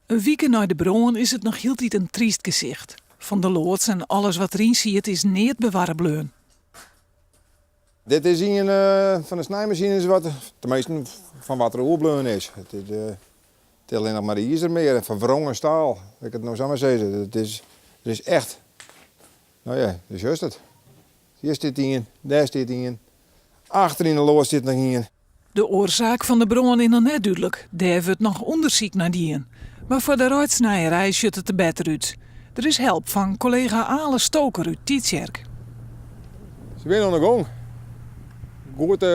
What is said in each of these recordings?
In wike nei de brân is it noch hieltyd in tryst gesicht. Fan de loads en alles wat deryn siet is neat bewarre bleaun. Dit is ien fan de snijmasines wat, teminsten fan wat der oerbleaun is. It is, it is allinnich mar izer mear, fan wrongen staal, lit ik it no sa mar sizze. It is, it is echt, no ja, do sjochst it. Hjir stiet ien, dêr stiet ien, achter yn de loads stiet noch ien. De oarsaak fan de brân is noch net dúdlik, dêr wurdt noch ûndersyk nei dien. Mar foar de reidsnijerij sjocht it der better út. Der is help fan kollega Ale Stoker út Tytsjerk. Se binne oan de gong. Goed,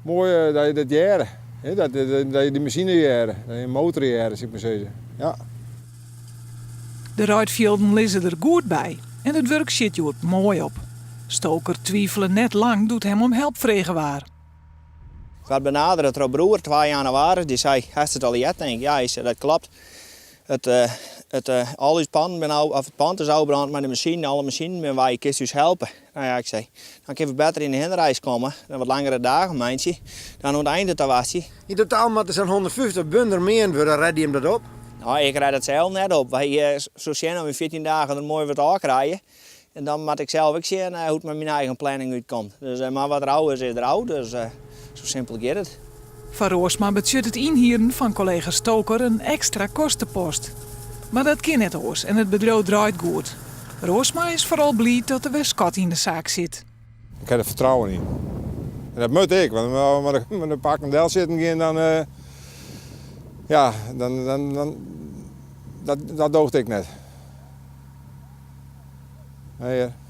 moai dat je dat hearre. Dat je de masine hearre, dat je de motor hearre, sil ik mar sizze. Ja. De reidfjilden lizze der goed by en it wurk sjit hjoed moai op. Stoker twivele net lang doe't him om help frege waard. Ik waard benadere troch broer 2 jannewaris. Dy sei, hast it al heard? Tink, ja, hy sei, dat klopt. It, it, al ús pannen binne ôf, of it pand is ôfbrând mei de masinen, alle masinen binne wei, kinst ús helpe? No ja, ik sei, dan kinne we better yn de hinnereis komme, dan wat langere dagen meitsje, dan oan it ein te wachtsjen. Yn totaal moat der sa'n 150 bunder meand wurde, rêde jim dat op? No, ik rêd it sels net op. Wy sille sjen oft we yn 14 dagen der moai wat ôf krije. En dan moat ik sels ek sjen hoe't it mei myn eigen planning útkomt. Dus, mar wat der ôf is, is der ôf. Dus sa simpel giet it. Foar Roosma betsjut it ynhieren fan kollega Stoker in ekstra kostepost. Mar dat kin net oars en it bedriuw draait goed. Roosma is foaral bliid dat der wer skot yn de saak sit. Ik ha der fertrouwen yn. En dat moat ek, want as we mei de pakken del sitten gean, dan, eh, ja, dan, dan, dan, dat, dat doocht ek net. Nee, hear.